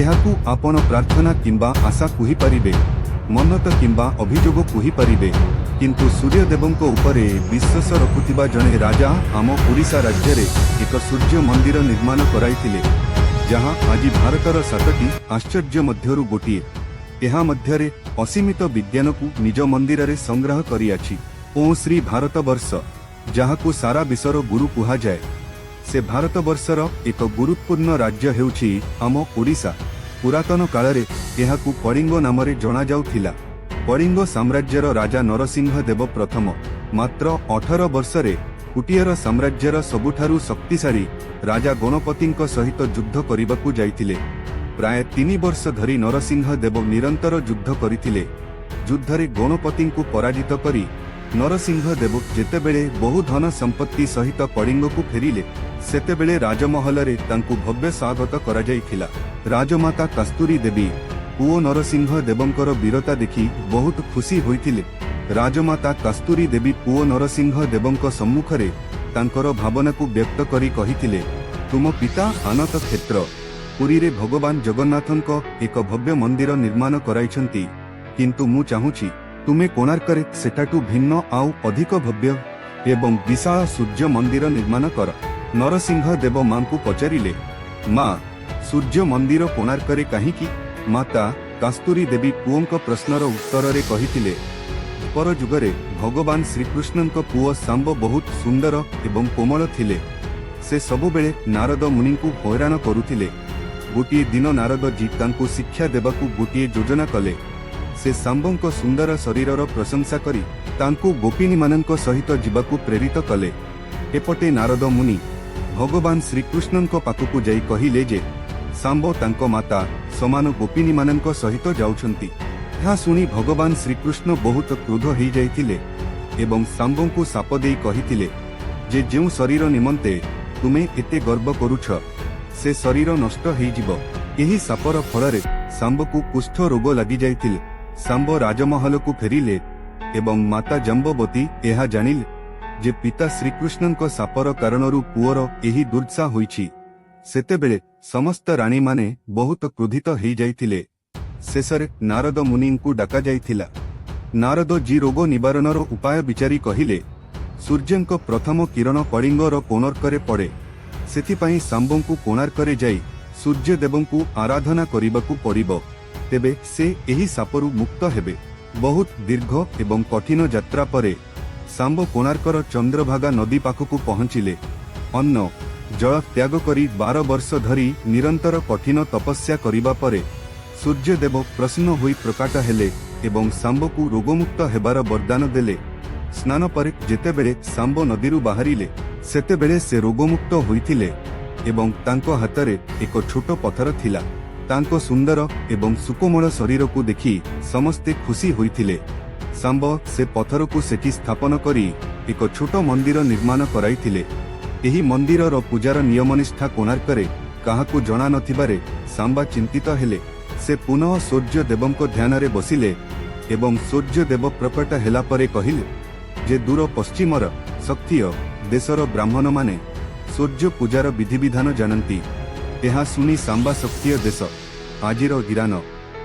ଏହାକୁ ଆପଣ ପ୍ରାର୍ଥନା କିମ୍ବା ଆଶା କହିପାରିବେ, ମନ୍ନତ କିମ୍ବା ଅଭିଯୋଗ କହିପାରିବେ, କିନ୍ତୁ ସୂର୍ଯ୍ୟଦେବଙ୍କ ଉପରେ ବିଶ୍ୱାସ ରଖୁଥିବା ଜଣେ ରାଜା ଆମ ଓଡ଼ିଶା ରାଜ୍ୟରେ ଏକ ସୂର୍ଯ୍ୟ ମନ୍ଦିର ନିର୍ମାଣ କରାଇଥିଲେ, ଯାହା ଆଜି ଭାରତର ସାତଟି ଆଶ୍ଚର୍ଯ୍ୟ ମଧ୍ୟରୁ ଗୋଟିଏ। ଏହା ମଧ୍ୟରେ ଅସୀମିତ ବିଜ୍ଞାନକୁ ନିଜ ମନ୍ଦିରରେ ସଂଗ୍ରହ କରିଅଛି। ଓ ଶ୍ରୀ ଭାରତବର୍ଷ, ଯାହାକୁ ସାରା ବିଶ୍ୱର ଗୁରୁ କୁହାଯାଏ, ସେ ଭାରତବର୍ଷର ଏକ ଗୁରୁତ୍ୱପୂର୍ଣ୍ଣ ରାଜ୍ୟ ହେଉଛି ଆମ ଓଡ଼ିଶା। ପୁରାତନ କାଳରେ ଏହାକୁ କଳିଙ୍ଗ ନାମରେ ଜଣାଯାଉଥିଲା। କଳିଙ୍ଗ ସାମ୍ରାଜ୍ୟର ରାଜା ନରସିଂହ ଦେବ ପ୍ରଥମ ମାତ୍ର 18 ବର୍ଷରେ କୁଟିଆର ସାମ୍ରାଜ୍ୟର ସବୁଠାରୁ ଶକ୍ତିଶାଳୀ ରାଜା ଗଣପତିଙ୍କ ସହିତ ଯୁଦ୍ଧ କରିବାକୁ ଯାଇଥିଲେ। ପ୍ରାୟ 3 ବର୍ଷ ଧରି ନରସିଂହ ଦେବ ନିରନ୍ତର ଯୁଦ୍ଧ କରିଥିଲେ। ଯୁଦ୍ଧରେ ଗଣପତିଙ୍କୁ ପରାଜିତ କରି ନରସିଂହ ଦେବ ଯେତେବେଳେ ବହୁ ଧନ ସମ୍ପତ୍ତି ସହିତ କଳିଙ୍ଗକୁ ଫେରିଲେ, ସେତେବେଳେ ରାଜମହଲରେ ତାଙ୍କୁ ଭବ୍ୟ ସ୍ୱାଗତ କରାଯାଇଥିଲା। ରାଜମାତା କସ୍ତୁରୀ ଦେବୀ ପୁଅ ନରସିଂହ ଦେବଙ୍କର ବୀରତା ଦେଖି ବହୁତ ଖୁସି ହୋଇଥିଲେ। ରାଜମାତା କସ୍ତୁରୀ ଦେବୀ ପୁଅ ନରସିଂହ ଦେବଙ୍କ ସମ୍ମୁଖରେ ତାଙ୍କର ଭାବନାକୁ ବ୍ୟକ୍ତ କରି କହିଥିଲେ, "ତୁମ ପିତା ଆନତ କ୍ଷେତ୍ର ପୁରୀରେ ଭଗବାନ ଜଗନ୍ନାଥଙ୍କ ଏକ ଭବ୍ୟ ମନ୍ଦିର ନିର୍ମାଣ କରାଇଛନ୍ତି, କିନ୍ତୁ ମୁଁ ଚାହୁଁଛି ତୁମେ କୋଣାର୍କରେ ସେଠାଠୁ ଭିନ୍ନ ଆଉ ଅଧିକ ଭବ୍ୟ ଏବଂ ବିଶାଳ ସୂର୍ଯ୍ୟ ମନ୍ଦିର ନିର୍ମାଣ କର।" ନରସିଂହ ଦେବ ମାଙ୍କୁ ପଚାରିଲେ, "ମା, ସୂର୍ଯ୍ୟ ମନ୍ଦିର କୋଣାର୍କରେ କାହିଁକି?" ମାତା କସ୍ତୁରୀ ଦେବୀ ପୁଅଙ୍କ ପ୍ରଶ୍ନର ଉତ୍ତରରେ କହିଥିଲେ, ଦ୍ୱାପର ଯୁଗରେ ଭଗବାନ ଶ୍ରୀକୃଷ୍ଣଙ୍କ ପୁଅ ଶାମ୍ବ ବହୁତ ସୁନ୍ଦର ଏବଂ କୋମଳ ଥିଲେ। ସେ ସବୁବେଳେ ନାରଦ ମୁନିଙ୍କୁ ହଇରାଣ କରୁଥିଲେ। ଗୋଟିଏ ଦିନ ନାରଦ ଜୀ ତାଙ୍କୁ ଶିକ୍ଷା ଦେବାକୁ ଗୋଟିଏ ଯୋଜନା କଲେ। ସେ ଶାମ୍ବଙ୍କ ସୁନ୍ଦର ଶରୀରର ପ୍ରଶଂସା କରି ତାଙ୍କୁ ଗୋପିନୀମାନଙ୍କ ସହିତ ଯିବାକୁ ପ୍ରେରିତ କଲେ। ଏପଟେ ନାରଦ ମୁନି ଭଗବାନ ଶ୍ରୀକୃଷ୍ଣଙ୍କ ପାଖକୁ ଯାଇ କହିଲେ ଯେ ଶାମ୍ବ ତାଙ୍କ ମାତା ସମାନ ଗୋପିନୀମାନଙ୍କ ସହିତ ଯାଉଛନ୍ତି। ଏହା ଶୁଣି ଭଗବାନ ଶ୍ରୀକୃଷ୍ଣ ବହୁତ କ୍ରୋଧ ହେଇଯାଇଥିଲେ ଏବଂ ଶାମ୍ବଙ୍କୁ ଶାପ ଦେଇ କହିଥିଲେ ଯେ ଯେଉଁ ଶରୀର ନିମନ୍ତେ ତୁମେ ଏତେ ଗର୍ବ କରୁଛ, ସେ ଶରୀର ନଷ୍ଟ ହେଇଯିବ। ଏହି ଶାପର ଫଳରେ ଶାମ୍ବକୁ କୁଷ୍ଠ ରୋଗ ଲାଗିଯାଇଥିଲେ। ଶାମ୍ବ ରାଜମହଲକୁ ଫେରିଲେ ଏବଂ ମାତା ଜାମ୍ବବତୀ ଏହା ଜାଣିଲେ ଯେ ପିତା ଶ୍ରୀକୃଷ୍ଣଙ୍କ ଶାପର କାରଣରୁ ପୁଅର ଏହି ଦୁର୍ଦ୍ଦଶା ହୋଇଛି। ସେତେବେଳେ ସମସ୍ତ ରାଣୀମାନେ ବହୁତ କ୍ରୋଧିତ ହେଇଯାଇଥିଲେ। ଶେଷରେ ନାରଦ ମୁନିଙ୍କୁ ଡାକାଯାଇଥିଲା। ନାରଦ ଜୀ ରୋଗ ନିବାରଣର ଉପାୟ ବିଚାରି କହିଲେ, ସୂର୍ଯ୍ୟଙ୍କ ପ୍ରଥମ କିରଣ କଳିଙ୍ଗର କୋଣାର୍କରେ ପଡ଼େ। ସେଥିପାଇଁ ଶାମ୍ବଙ୍କୁ କୋଣାର୍କରେ ଯାଇ ସୂର୍ଯ୍ୟଦେବଙ୍କୁ ଆରାଧନା କରିବାକୁ ପଡ଼ିବ, ତେବେ ସେ ଏହି ଶାପରୁ ମୁକ୍ତ ହେବେ। ବହୁତ ଦୀର୍ଘ ଏବଂ କଠିନ ଯାତ୍ରା ପରେ ଶାମ୍ବ କୋଣାର୍କର ଚନ୍ଦ୍ରଭାଗା ନଦୀ ପାଖକୁ ପହଞ୍ଚିଲେ। ଅନ୍ନ ଜଳ ତ୍ୟାଗ କରି 12 ବର୍ଷ ଧରି ନିରନ୍ତର କଠିନ ତପସ୍ୟା କରିବା ପରେ ସୂର୍ଯ୍ୟଦେବ ପ୍ରସନ୍ନ ହୋଇ ପ୍ରକଟ ହେଲେ ଏବଂ ଶାମ୍ବକୁ ରୋଗମୁକ୍ତ ହେବାର ବରଦାନ ଦେଲେ। ସ୍ନାନ ପରେ ଯେତେବେଳେ ଶାମ୍ବ ନଦୀରୁ ବାହାରିଲେ, ସେତେବେଳେ ସେ ରୋଗମୁକ୍ତ ହୋଇଥିଲେ ଏବଂ ତାଙ୍କ ହାତରେ ଏକ ଛୋଟ ପଥର ଥିଲା। ତାଙ୍କ ସୁନ୍ଦର ଏବଂ ସୁକୋମଳ ଶରୀରକୁ ଦେଖି ସମସ୍ତେ ଖୁସି ହୋଇଥିଲେ। ଶାମ୍ବ ସେ ପଥରକୁ ସେଠି ସ୍ଥାପନ କରି ଏକ ଛୋଟ ମନ୍ଦିର ନିର୍ମାଣ କରାଇଥିଲେ। ଏହି ମନ୍ଦିରର ପୂଜାର ନିୟମନିଷ୍ଠା କୋଣାର୍କରେ କାହାକୁ ଜଣା ନଥିବାରେ ଶାମ୍ବା ଚିନ୍ତିତ ହେଲେ। ସେ ପୁନଃ ସୂର୍ଯ୍ୟ ଦେବଙ୍କ ଧ୍ୟାନରେ ବସିଲେ ଏବଂ ସୂର୍ଯ୍ୟ ଦେବ ପ୍ରକଟ ହେଲା ପରେ କହିଲେ ଯେ ଦୂର ପଶ୍ଚିମର ଶକ୍ତିୟ ଦେଶର ବ୍ରାହ୍ମଣମାନେ ସୂର୍ଯ୍ୟ ପୂଜାର ବିଧିବିଧାନ ଜାଣନ୍ତି। ଏହା ଶୁଣି ଶାମ୍ବା ଶକ୍ତିୟ ଦେଶ, ଆଜିର ଇରାନ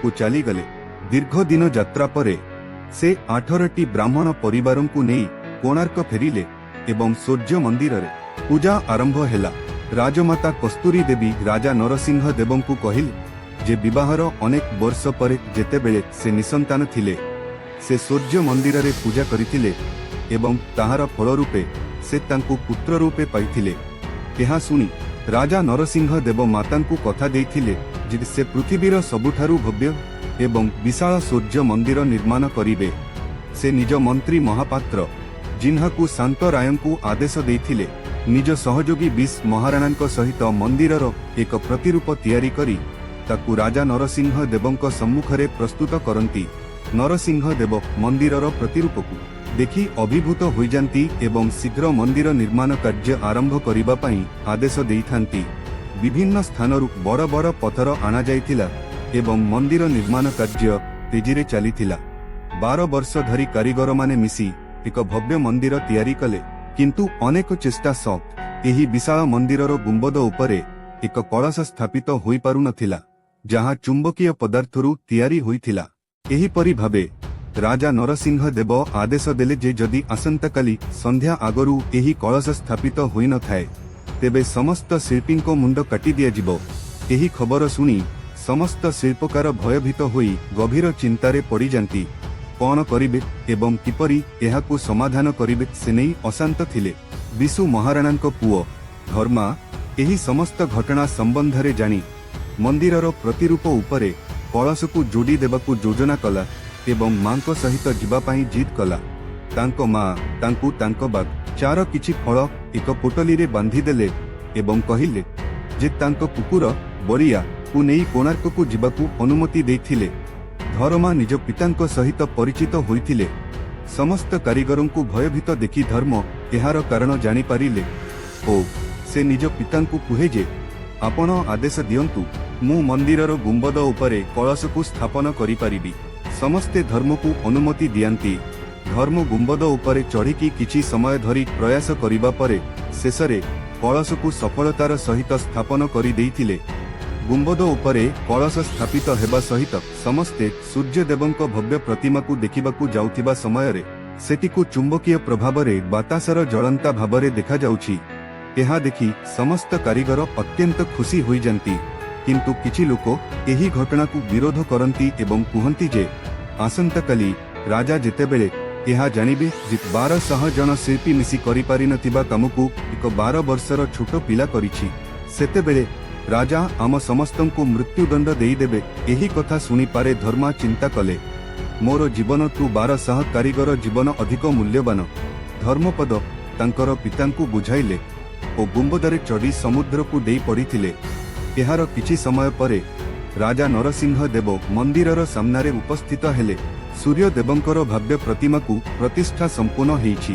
କୁ ଚାଲିଗଲେ। ଦୀର୍ଘ ଦିନ ଯାତ୍ରା ପରେ ସେ 18ଟି ବ୍ରାହ୍ମଣ ପରିବାରଙ୍କୁ ନେଇ କୋଣାର୍କ ଫେରିଲେ ଏବଂ ସୂର୍ଯ୍ୟ ମନ୍ଦିରରେ ପୂଜା ଆରମ୍ଭ ହେଲା। ରାଜମାତା କସ୍ତୁରୀ ଦେବୀ ରାଜା ନରସିଂହ ଦେବଙ୍କୁ କହିଲେ ଯେ ବିବାହର ଅନେକ ବର୍ଷ ପରେ ଯେତେବେଳେ ସେ ନିସନ୍ତାନ ଥିଲେ, ସେ ସୂର୍ଯ୍ୟ ମନ୍ଦିରରେ ପୂଜା କରିଥିଲେ ଏବଂ ତାହାର ଫଳ ରୂପେ ସେ ତାଙ୍କୁ ପୁତ୍ର ରୂପେ ପାଇଥିଲେ। ଏହା ଶୁଣି ରାଜା ନରସିଂହ ଦେବ ମାତାଙ୍କୁ କଥା ଦେଇଥିଲେ ଯେ ସେ ପୃଥିବୀର ସବୁଠାରୁ ଭବ୍ୟ ଏବଂ ବିଶାଳ ସୂର୍ଯ୍ୟ ମନ୍ଦିର ନିର୍ମାଣ କରିବେ। ସେ ନିଜ ମନ୍ତ୍ରୀ ମହାପାତ୍ର ଜିହ୍ନାକୁ ଶାନ୍ତ ରାୟଙ୍କୁ ଆଦେଶ ଦେଇଥିଲେ, ନିଜ ସହଯୋଗୀ ବିଶ ମହାରାଣାଙ୍କ ସହିତ ମନ୍ଦିରର ଏକ ପ୍ରତିରୂପ ତିଆରି କରି ତାକୁ ରାଜା ନରସିଂହ ଦେବଙ୍କ ସମ୍ମୁଖରେ ପ୍ରସ୍ତୁତ କରନ୍ତି। ନରସିଂହ ଦେବ ମନ୍ଦିରର ପ୍ରତିରୂପକୁ ଦେଖି ଅଭିଭୂତ ହୋଇଯାନ୍ତି ଏବଂ ଶୀଘ୍ର ମନ୍ଦିର ନିର୍ମାଣ କାର୍ଯ୍ୟ ଆରମ୍ଭ କରିବା ପାଇଁ ଆଦେଶ ଦେଇଥାନ୍ତି। ବିଭିନ୍ନ ସ୍ଥାନରୁ ବଡ଼ ବଡ଼ ପଥର ଅଣାଯାଇଥିଲା ଏବଂ ମନ୍ଦିର ନିର୍ମାଣ କାର୍ଯ୍ୟ ତେଜିରେ ଚାଲିଥିଲା। 12 ବର୍ଷ ଧରି କାରିଗରମାନେ ମିଶି ଏକ ଭବ୍ୟ ମନ୍ଦିର ତିଆରି କଲେ। କିନ୍ତୁ ଅନେକ ଚେଷ୍ଟା ସତ୍ତ୍ୱେ ଏହି ବିଶାଳ ମନ୍ଦିରର ଗୁମ୍ବଦ ଉପରେ ଏକ କଳସ ସ୍ଥାପିତ ହୋଇପାରୁନଥିଲା। ଯାହା ଚୁମ୍ବକୀୟ ପଦାର୍ଥରୁ ତିଆରି ହୋଇଥିଲା। ଏହିପରି ଭାବେ ରାଜା ନରସିଂହ ଦେବ ଆଦେଶ ଦେଲେ ଯେ ଯଦି ଆସନ୍ତାକାଲି ସନ୍ଧ୍ୟା ଆଗରୁ ଏହି କଳସ ସ୍ଥାପିତ ହୋଇନଥାଏ, ତେବେ ସମସ୍ତ ଶିଳ୍ପୀଙ୍କ ମୁଣ୍ଡ କାଟି ଦିଆଯିବ। ଏହି ଖବର ଶୁଣି ସମସ୍ତ ଶିଳ୍ପକାର ଭୟଭୀତ ହୋଇ ଗଭୀର ଚିନ୍ତାରେ ପଡ଼ିଯାନ୍ତି। କଣ କରିବେ ଏବଂ କିପରି ଏହାକୁ ସମାଧାନ କରିବେ, ସେ ନେଇ ଅଶାନ୍ତ ଥିଲେ। ବିଶୁ ମହାରାଣାଙ୍କ ପୁଅ ଧର୍ମା ଏହି ସମସ୍ତ ଘଟଣା ସମ୍ବନ୍ଧରେ ଜାଣି ମନ୍ଦିରର ପ୍ରତିରୂପ ଉପରେ କଳସକୁ ଯୋଡ଼ି ଦେବାକୁ ଯୋଜନା କଲା ଏବଂ ମାଙ୍କ ସହିତ ଯିବା ପାଇଁ ଜିଦ୍ କଲା। ତାଙ୍କ ମା ତାଙ୍କୁ ତାଙ୍କ ବଗିଚାର କିଛି ଫଳ ଏକ ପୋଟଲିରେ ବାନ୍ଧିଦେଲେ ଏବଂ କହିଲେ ଯେ ତାଙ୍କ କୁକୁର ବଳିଆକୁ ନେଇ କୋଣାର୍କକୁ ଯିବାକୁ ଅନୁମତି ଦେଇଥିଲେ। ଧର୍ମା ନିଜ ପିତାଙ୍କ ସହିତ ପରିଚିତ ହୋଇଥିଲେ। ସମସ୍ତ କାରିଗରଙ୍କୁ ଭୟଭୀତ ଦେଖି ଧର୍ମ ଏହାର କାରଣ ଜାଣିପାରିଲେ ଓ ସେ ନିଜ ପିତାଙ୍କୁ କୁହେ ଯେ ଆପଣ ଆଦେଶ ଦିଅନ୍ତୁ, ମୁଁ ମନ୍ଦିରର ଗୁମ୍ବଦ ଉପରେ କଳସକୁ ସ୍ଥାପନ କରିପାରିବି। ସମସ୍ତେ ଧର୍ମକୁ ଅନୁମତି ଦିଅନ୍ତି। ଧର୍ମ ଗୁମ୍ବଦ ଉପରେ ଚଢ଼ିକି କିଛି ସମୟ ଧରି ପ୍ରୟାସ କରିବା ପରେ ଶେଷରେ କଳସକୁ ସଫଳତାର ସହିତ ସ୍ଥାପନ କରିଦେଇଥିଲେ। ଗୁମ୍ବଦ ଉପରେ କଳସ ସ୍ଥାପିତ ହେବା ସହିତ ସମସ୍ତେ ସୂର୍ଯ୍ୟଦେବଙ୍କ ଭବ୍ୟ ପ୍ରତିମାକୁ ଦେଖିବାକୁ ଯାଉଥିବା ସମୟରେ ସେଟିକୁ ଚୁମ୍ବକୀୟ ପ୍ରଭାବରେ ବାତାସର ଜଳନ୍ତା ଭାବରେ ଦେଖାଯାଉଛି। ଏହା ଦେଖି ସମସ୍ତ କାରିଗର ଅତ୍ୟନ୍ତ ଖୁସି ହୋଇଯାନ୍ତି। କିନ୍ତୁ କିଛି ଲୋକ ଏହି ଘଟଣାକୁ ବିରୋଧ କରନ୍ତି ଏବଂ କୁହନ୍ତି ଯେ ଆସନ୍ତାକାଲି ରାଜା ଯେତେବେଳେ ଏହା ଜାଣିବେ ଯେ 1200 ଜଣ ଶିଳ୍ପୀ ମିଶି କରିପାରିନଥିବା କାମକୁ ଏକ 12 ବର୍ଷର ଛୋଟ ପିଲା କରିଛି, ସେତେବେଳେ ରାଜା ଆମ ସମସ୍ତଙ୍କୁ ମୃତ୍ୟୁଦଣ୍ଡ ଦେଇଦେବେ। ଏହି କଥା ଶୁଣିପାରେ ଧର୍ମା ଚିନ୍ତା କଲେ, ମୋର ଜୀବନଠୁ 1200 କାରିଗର ଜୀବନ ଅଧିକ ମୂଲ୍ୟବାନ। ଧର୍ମପଦ ତାଙ୍କର ପିତାଙ୍କୁ ବୁଝାଇଲେ ଓ ଗୁମ୍ବଦରେ ଚଢ଼ି ସମୁଦ୍ରକୁ ଡେଇଁ ପଡ଼ିଥିଲେ। ଏହାର କିଛି ସମୟ ପରେ ରାଜା ନରସିଂହ ଦେବ ମନ୍ଦିରର ସାମ୍ନାରେ ଉପସ୍ଥିତ ହେଲେ। ସୂର୍ଯ୍ୟଦେବଙ୍କର ଭବ୍ୟ ପ୍ରତିମାକୁ ପ୍ରତିଷ୍ଠା ସମ୍ପୂର୍ଣ୍ଣ ହେଇଛି।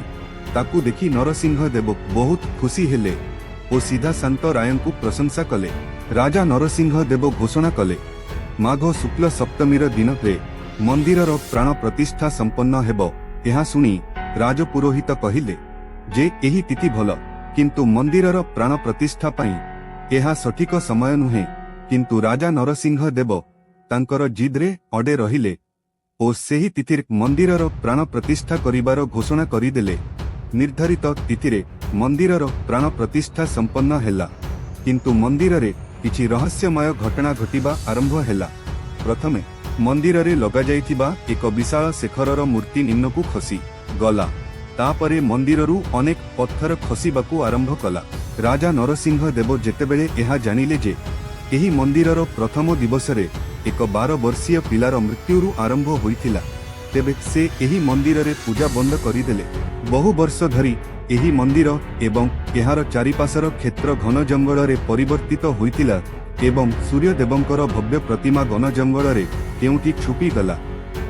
ତାକୁ ଦେଖି ନରସିଂହ ଦେବ ବହୁତ ଖୁସି ହେଲେ ଓ ସିଧା ଶାନ୍ତ ରାୟଙ୍କୁ ପ୍ରଶଂସା କଲେ। ରାଜା ନରସିଂହ ଦେବ ଘୋଷଣା କଲେ, ମାଘ ଶୁକ୍ଲ ସପ୍ତମୀର ଦିନରେ ମନ୍ଦିରର ପ୍ରାଣ ପ୍ରତିଷ୍ଠା ସମ୍ପନ୍ନ ହେବ। ଏହା ଶୁଣି ରାଜପୁରୋହିତ କହିଲେ ଯେ ଏହି ତିଥି ଭଲ, କିନ୍ତୁ ମନ୍ଦିରର ପ୍ରାଣ ପ୍ରତିଷ୍ଠା ପାଇଁ ଏହା ସଠିକ ସମୟ ନୁହେଁ। କିନ୍ତୁ ରାଜା ନରସିଂହ ଦେବ ତାଙ୍କର ଜିଦ୍ରେ ଅଡ଼େ ରହିଲେ ଓ ସେହି ତିଥିରେ ମନ୍ଦିରର ପ୍ରାଣ ପ୍ରତିଷ୍ଠା କରିବାର ଘୋଷଣା କରିଦେଲେ। ନିର୍ଦ୍ଧାରିତ ତିଥିରେ ମନ୍ଦିରର ପ୍ରାଣ ପ୍ରତିଷ୍ଠା ସମ୍ପନ୍ନ ହେଲା। କିନ୍ତୁ ମନ୍ଦିରରେ କିଛି ରହସ୍ୟମୟ ଘଟଣା ଘଟିବା ଆରମ୍ଭ ହେଲା। ପ୍ରଥମେ ମନ୍ଦିରରେ ଲଗାଯାଇଥିବା ଏକ ବିଶାଳ ଶିଖରର ମୂର୍ତ୍ତି ନିମ୍ନକୁ ଖସି ଗଲା। ତାପରେ ମନ୍ଦିରରୁ ଅନେକ ପଥର ଖସିବାକୁ ଆରମ୍ଭ କଲା। ରାଜା ନରସିଂହ ଦେବ ଯେତେବେଳେ ଏହା ଜାଣିଲେ ଯେ ଏହି ମନ୍ଦିରର ପ୍ରଥମ ଦିବସରେ ଏକ 12 ବର୍ଷୀୟ ପିଲାର ମୃତ୍ୟୁରୁ ଆରମ୍ଭ ହୋଇଥିଲା, ତେବେ ସେ ଏହି ମନ୍ଦିରରେ ପୂଜା ବନ୍ଦ କରିଦେଲେ। ବହୁ ବର୍ଷ ଧରି ଏହି ମନ୍ଦିର ଏବଂ ଏହାର ଚାରିପାଶର କ୍ଷେତ୍ର ଘନ ଜଙ୍ଗଲରେ ପରିବର୍ତ୍ତିତ ହୋଇଥିଲା ଏବଂ ସୂର୍ଯ୍ୟଦେବଙ୍କର ଭବ୍ୟ ପ୍ରତିମା ଘନ ଜଙ୍ଗଲରେ କେଉଁଠି ଛୁପିଗଲା।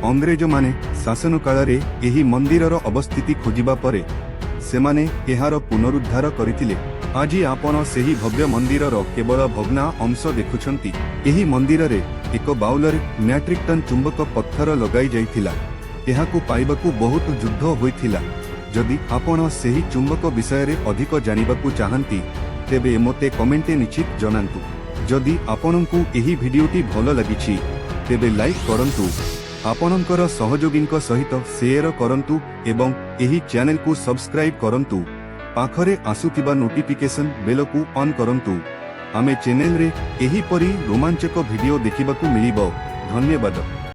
ଅଂଗ୍ରେଜମାନେ ଶାସନ କାଳରେ ଏହି ମନ୍ଦିରର ଅବସ୍ଥିତି ଖୋଜିବା ପରେ ସେମାନେ ଏହାର ପୁନରୁଦ୍ଧାର କରିଥିଲେ। ଆଜି ଆପଣ ସେହି ଭବ୍ୟ ମନ୍ଦିରର କେବଳ ଭଗ୍ନା ଅଂଶ ଦେଖୁଛନ୍ତି। ଏହି ମନ୍ଦିରରେ ଏକ ବାଉଲରେ ମ୍ୟାଟ୍ରିକ୍ ଟନ୍ ଚୁମ୍ବକ ପଥର ଲଗାଇ ଯାଇଥିଲା। ଏହାକୁ ପାଇବାକୁ ବହୁତ ଯୁଦ୍ଧ ହୋଇଥିଲା। ଯଦି ଆପଣ ସେହି ଚୁମ୍ବକ ବିଷୟରେ ଅଧିକ ଜାଣିବାକୁ ଚାହାନ୍ତି, ତେବେ ମୋତେ କମେଣ୍ଟରେ ନିଶ୍ଚିତ ଜଣାନ୍ତୁ। ଯଦି ଆପଣଙ୍କୁ ଏହି ଭିଡିଓଟି ଭଲ ଲାଗିଛି, ତେବେ ଲାଇକ୍ କରନ୍ତୁ, ଆପଣଙ୍କର ସହଯୋଗୀଙ୍କ ସହିତ ସେୟାର କରନ୍ତୁ ଏବଂ ଏହି ଚ୍ୟାନେଲକୁ ସବସ୍କ୍ରାଇବ୍ କରନ୍ତୁ। ପାଖରେ ଆସୁଥିବା ନୋଟିଫିକେସନ୍ ବେଲକୁ ଅନ୍ କରନ୍ତୁ। ଆମେ ଚ୍ୟାନେଲରେ ଏହିପରି ରୋମାଞ୍ଚକ ଭିଡିଓ ଦେଖିବାକୁ ମିଳିବ। ଧନ୍ୟବାଦ।